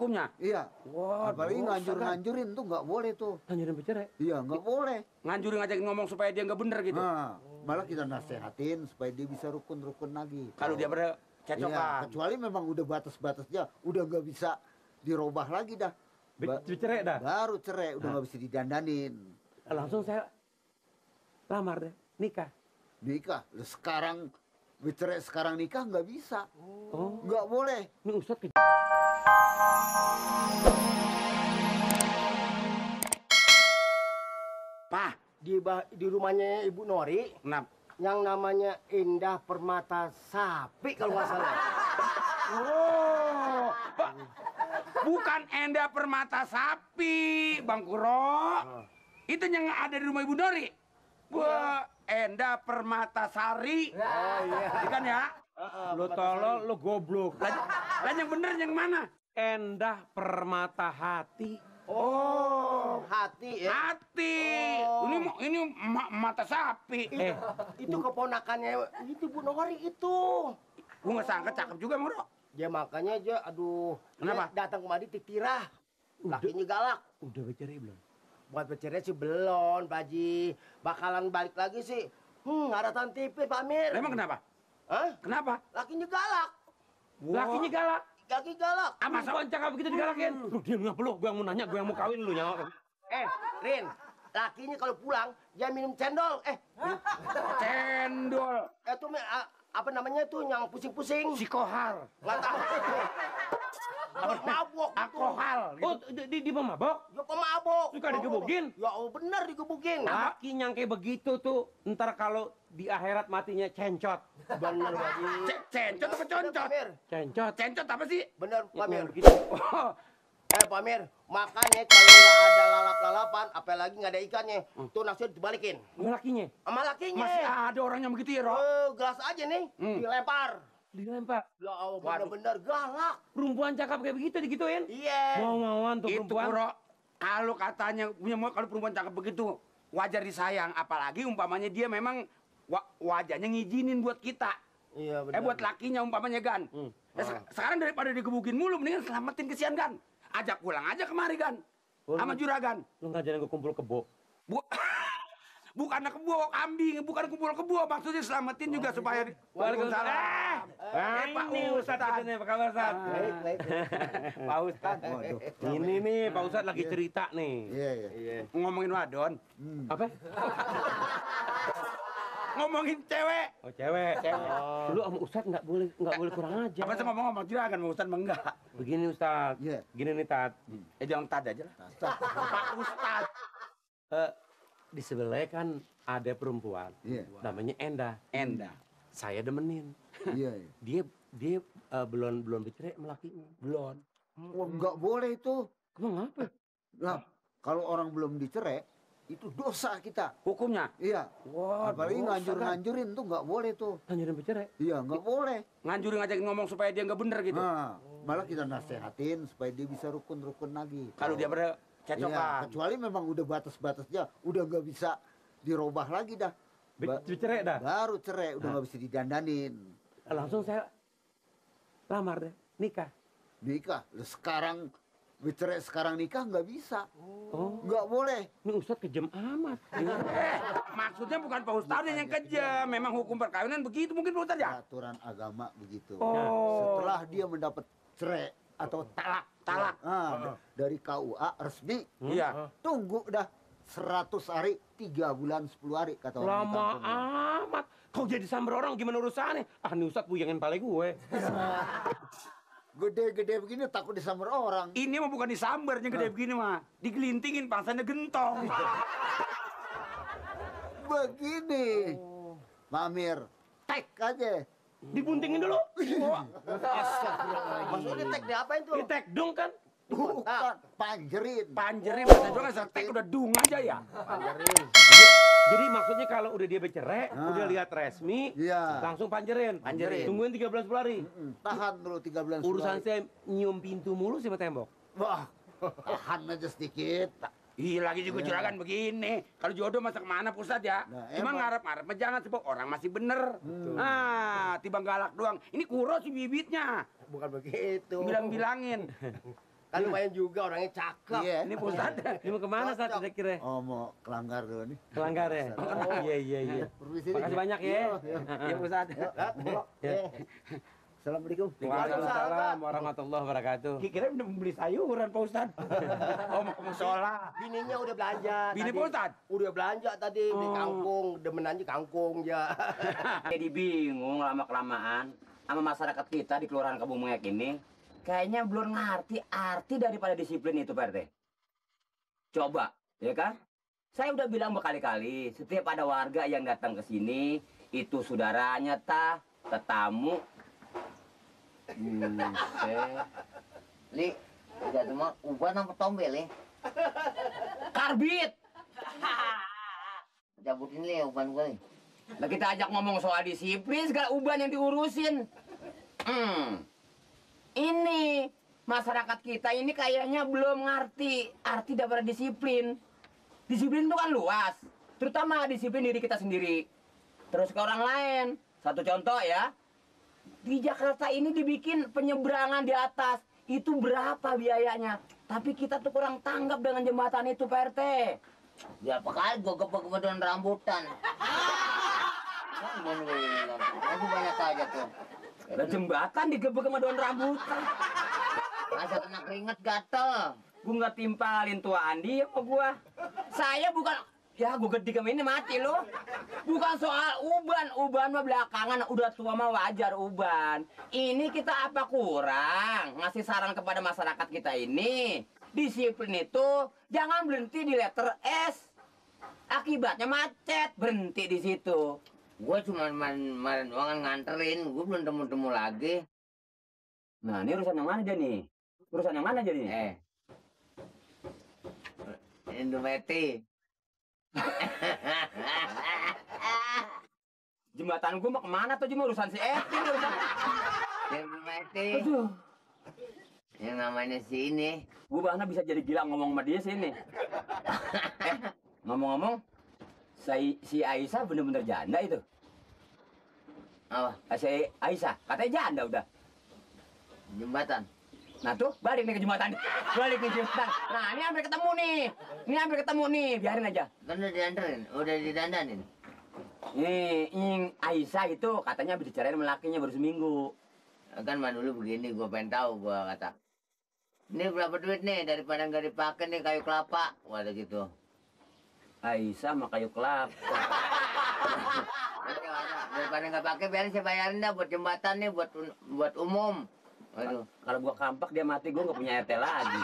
Hukumnya? Iya. Wah, apalagi nganjurin tuh nggak boleh tuh. Nganjurin bercerai? Iya, nggak boleh. Nganjurin ngajakin ngomong supaya dia nggak bener gitu? Nah, malah kita nasehatin supaya dia bisa rukun-rukun lagi. Kalau dia pada cecokan. Iya, kecuali memang udah batas-batasnya, udah nggak bisa dirubah lagi dah. Bercerai dah? Baru cerai, udah nggak bisa didandanin. Langsung saya lamar deh, nikah. Nikah, sekarang bercerai sekarang nikah nggak bisa. Oh. Nggak boleh. Ini Ustadz Pak, Di rumahnya Ibu Nori kenapa? yang namanya Indah Permata Sapi kalau nggak salah. Oh, Pak. Bukan Enda Permata Sapi, Bang Kuro. Itu yang ada di rumah Ibu Nori. Wah, Enda Permata Sari. Ikan ya? Lo tolol, lo goblok. Lah yang bener yang mana? Endah Permata Hati. Oh, hati ya. Hati. Oh. Ini mata sapi. Itu keponakannya itu Bu Nori itu. Gua nggak sangka cakep juga, Muro. Ya makanya aja, aduh. Kenapa? Dia datang kemari titirah. Lakinya galak. Udah bercerai belum? Buat bercerai sih belum, Pak Haji. Bakalan balik lagi sih. Ngaratan TV, Pak Amir. Lah, emang kenapa? Hah? Kenapa? Lakinya galak. Lakinya galak. Laki galak. Ah, masa cakap begitu digalakin? Lu diam ngapa lu? Gue yang mau nanya, gue yang mau kawin lu nyawa. Rin, lakinya kalau pulang dia minum cendol. Cendol. Itu apa namanya tuh yang pusing-pusing? Si Kohar. Nggak tahu. Mabok. Alkohol. Oh, di pemabok? Ya pemabok. Suka digebukin? Ya bener digebukin. Laki yang kayak begitu tuh, ntar kalau di akhirat matinya cencot. Bener, Pak Haji. Cencot apa concot? Cencot. Cencot apa sih? Bener, Pak Amir. Gitu. Oh, Pak Amir, makanya kalau nggak ada lalap-lalapan, apalagi nggak ada ikannya, tuh nasi dibalikin. Lakinya? Sama lakinya. masih ada orang yang begitu ya, Ro? Gelas aja nih, dilempar. Dilempar. Ya Allah, bener-bener galak. Perempuan cakep kayak begitu digituin? Iya. Mau-mauan tuh Itu, perempuan. Kuro. Kalau katanya punya kalau perempuan cakep begitu, wajar disayang. Apalagi umpamanya dia memang wajahnya ngizinin buat kita. Iya, bener. Buat lakinya umpamanya, Gan. Sekarang daripada digebukin mulu, mendingan selamatin kesian, Gan. Ajak pulang aja kemari, Gan. Sama Juragan. Lu ngajarin gue kumpul kebo. Bukan kebo, kambing. Bukan kumpul kebo. Maksudnya selamatin juga supaya... Waalaikumsalam. Pak Ustadz. Apa kabar, Ustadz? Baik. Pak Ustadz. Ini nih, Pak Ustadz lagi cerita nih. Iya. Ngomongin wadon. Apa? Ngomongin cewek. Oh, cewek. Lu sama Ustadz nggak boleh kurang aja. Apa sih ngomong sama Juragan, sama Ustadz enggak. Begini Ustadz. Iya. Gini nih, Tat. Jangan tad aja lah. Pak Ustadz. Di sebelahnya kan ada perempuan. Iya. Namanya Endah. Endah. Saya demenin. Iya. Dia belum bercerai sama lakinya. Belum. Wah, nggak boleh itu. Emang apa? Nah, kalau orang belum dicerai, itu dosa kita. Hukumnya? Iya. Wah, apalagi dosa, nganjurin tuh nggak boleh tuh. Nganjurin bercerai? Iya, nggak boleh. Nganjurin ngajakin ngomong supaya dia nggak bener gitu. Nah, malah kita nasehatin supaya dia bisa rukun-rukun lagi. Kalau dia pada cecokan. Iya, kecuali memang udah batas-batasnya, udah nggak bisa dirubah lagi dah. Bercerai dah? Baru cerai, udah nggak bisa didandanin. Langsung saya lamar deh, nikah. Nikah, sekarang bercerai sekarang nikah nggak bisa. Oh. Nggak boleh. Ini Ustadz kejam amat. Maksudnya bukan Pak Ustadz yang kejam. Memang hukum perkawinan begitu mungkin Pak Ustadz ya? Aturan agama begitu. Oh. Setelah dia mendapat cerai atau talak. Dari KUA resmi. Iya. Tunggu dah 100 hari, 3 bulan, 10 hari kata orang di Lama kampung. amat. Kau jadi sambar orang gimana urusannya? Ah, ini Ustadz puyengin pale gue. Gede-gede begini takut disambar orang. Ini mah bukan disambarnya gede begini mah. Digelintingin pangsanya gentong. Begini. Mamir, tek aja. Dibuntingin dulu. Maksudnya tek diapain tuh? Di tek dong kan? Bukan, panjerin. Panjerin bahasa Jawa kan tek udah dung aja ya. Jadi maksudnya kalau udah dia bercerai, udah lihat resmi, Iya. langsung panjerin. Panjerin. Tungguin 13 hari. Tahan dulu 3 bulan. 10 Urusan hari. saya nyium pintu mulu sama tembok. Wah, tahan aja sedikit. Ih, lagi juga juragan begini. Kalau jodoh masa kemana pusat ya? Nah, Cuma emang. ngarep-ngarep mah jangan sebab orang masih bener. Nah, tiba galak doang. Ini kuro si bibitnya. Bukan begitu. Bilang-bilangin. Kan lumayan juga orangnya cakep. Iya. Ini Pak Ustadz, ini mau kemana saat kira-kira? Oh, mau kelanggar dulu nih. Kelanggar ya? Iya, iya, iya. Permisi. Makasih banyak ya. Iya, iya. Iya, Pak Ustadz. Ya. Assalamualaikum. Waalaikumsalam warahmatullahi wabarakatuh. Kira udah membeli sayuran Pak Ustadz. Oh mau ke musola. Bininya udah belanja. Bini tadi. Pak Ustadz? Udah belanja tadi di kangkung, demen aja kangkung ya. Jadi bingung lama-kelamaan sama masyarakat kita di Kelurahan Kabumengek ini. Kayaknya belum ngerti arti daripada disiplin itu, Pak RT. Coba, ya kan? Saya udah bilang berkali-kali, setiap ada warga yang datang ke sini, itu saudaranya tetamu. Li, udah cuma uban apa tombel ya? Karbit! Cabutin li uban gue nih. Nah, kita ajak ngomong soal disiplin, segala uban yang diurusin. Ini, masyarakat kita ini kayaknya belum ngerti arti daripada disiplin. Disiplin itu kan luas, terutama disiplin diri kita sendiri. Terus ke orang lain. Satu contoh ya, di Jakarta ini dibikin penyeberangan di atas. Itu berapa biayanya? Tapi kita tuh kurang tanggap dengan jembatan itu, Pak RT. Berapa kali gue gebek-gebek dengan rambutan. Kan gue bilang, masih banyak aja tuh. Ada jembatan digebek sama daun rambutan. Masa kena keringet gatel. Gue nggak timpalin tua Andi sama gua. Saya bukan, ya gue gede kami ini mati loh. Bukan soal uban mah belakangan udah tua mah wajar uban. Ini kita apa kurang ngasih saran kepada masyarakat kita ini. Disiplin itu jangan berhenti di letter S. Akibatnya macet, berhenti di situ. Gue cuma kemarin doang nganterin, gue belum temu-temu lagi. Nah, ini urusan yang mana dia nih? Urusan yang mana jadi nih? Indometi. Jembatan gua mau kemana tuh cuma urusan si Eti urusan. Indometi. Aduh, Yang namanya si ini. gua bahkan bisa jadi gila ngomong sama dia sini. Ngomong-ngomong, si Aisyah bener-bener janda itu. Apa? Si Aisyah, katanya janda udah. Jembatan. Nah tuh, balik nih ke jembatan. Balik nih ke jembatan. Nah, ini hampir ketemu nih. Ini hampir ketemu nih, biarin aja. Kan udah dianterin, udah didandanin. Nih, Aisyah itu katanya habis dicerain sama lakinya baru seminggu. Kan mah dulu begini, gue pengen tahu, gue kata. Ini berapa duit nih, daripada nggak dipakai nih kayu kelapa. Waduh gitu. Aisyah sama kayu kelapa. Daripada nggak pakai, biarin saya bayarin dah buat jembatan nih, buat umum. Waduh. Kalau gua kampak dia mati, gua nggak punya RT lagi.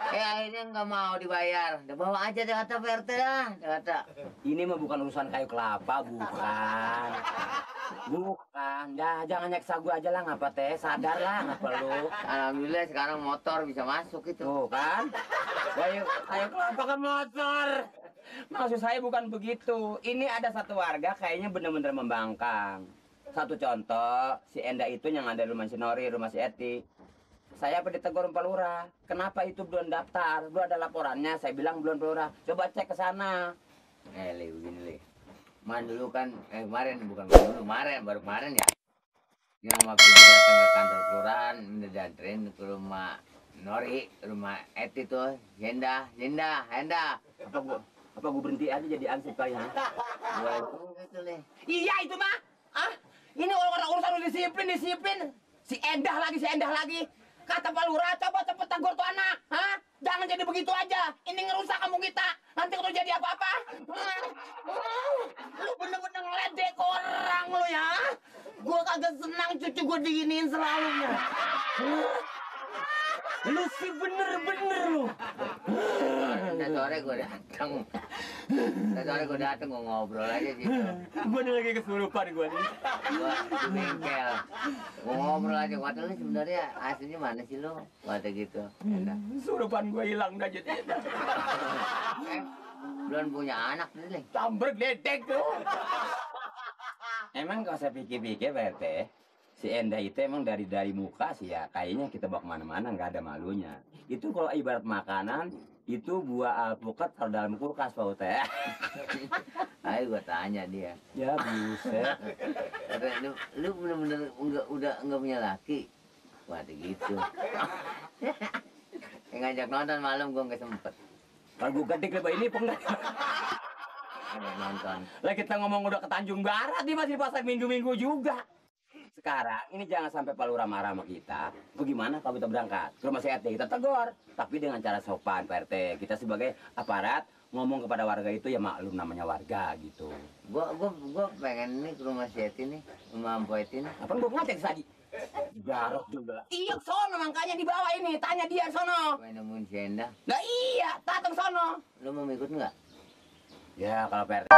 Akhirnya nggak mau dibayar. Udah bawa aja deh kata PRT dah, dia kata. Ini mah bukan urusan kayu kelapa, bukan. Bukan. Dah, jangan nyeksa gua aja lah, ngapa teh? Sadar lah, ngapa lu? Alhamdulillah sekarang motor bisa masuk itu. Tuh kan? Kayu kelapa kan motor. Maksud saya bukan begitu. Ini ada satu warga kayaknya bener-bener membangkang. Satu contoh, si Enda itu yang ada di rumah si Nori, rumah si Eti. Saya apa ditegur Pak Lurah, kenapa itu belum daftar? Belum ada laporannya, saya bilang belum Pak Lurah. Coba cek ke sana. Li, begini Li. Man dulu kan, bukan dulu, baru kemarin ya. Yang waktu dia datang ke kantor kelurahan, minta dianterin ke rumah Nori, rumah Eti tuh, Henda. Apa gua berhenti aja jadi ansip kalian? Gua itu gitu Li. Iya itu mah. Ah, ini orang urusan disiplin. Si Endah lagi. Kata Pak Lurah, coba cepet tegur tuh anak. Hah? Jangan jadi begitu aja. Ini ngerusak kampung kita. Nanti kalau jadi apa-apa. Lu bener-bener ngeledek orang lu ya. Gua kagak senang cucu gua diginiin selalunya. Lu sih bener-bener lu. Ntar sore gue datang, gue ngobrol aja gitu. Gua nih lagi kesurupan gua nih. Gue di bengkel, gue ngobrol aja. Kata lu sebenarnya aslinya mana sih lu? Kata gitu. Enak. Kesurupan gua hilang dah jadi. Belum punya anak nih, Li. Camber gledek tuh. Emang kalau saya pikir-pikir Pak RT, si Endah itu emang dari muka sih ya, kayaknya kita bawa kemana-mana nggak ada malunya. Itu kalau ibarat makanan, itu buah alpukat kalau dalam kulkas Pak UT. Ayo gue tanya dia. Ya buset. Kata, lu bener-bener udah nggak punya laki? Waduh gitu. ngajak nonton malam gua nggak sempet. Kalau gue gede lebih ini enggak. Ngajak nonton. Lah kita ngomong udah ke Tanjung Barat, dia masih di pasar minggu-minggu juga. Sekarang ini jangan sampai Pak Lurah marah sama kita. Bagaimana kalau kita berangkat ke rumah CRT, kita tegur, tapi dengan cara sopan Pak RT. Kita sebagai aparat ngomong kepada warga itu ya maklum namanya warga gitu. Gua pengen nih ke rumah si Eti nih, rumah Mpok Eti nih. Apa gue ngajak tadi? Garok juga. Iya, sono makanya dibawa ini, tanya dia sono. Pengen nemuin si Endah. Nah iya, datang sono. Lu mau ikut nggak? Ya kalau Pak RT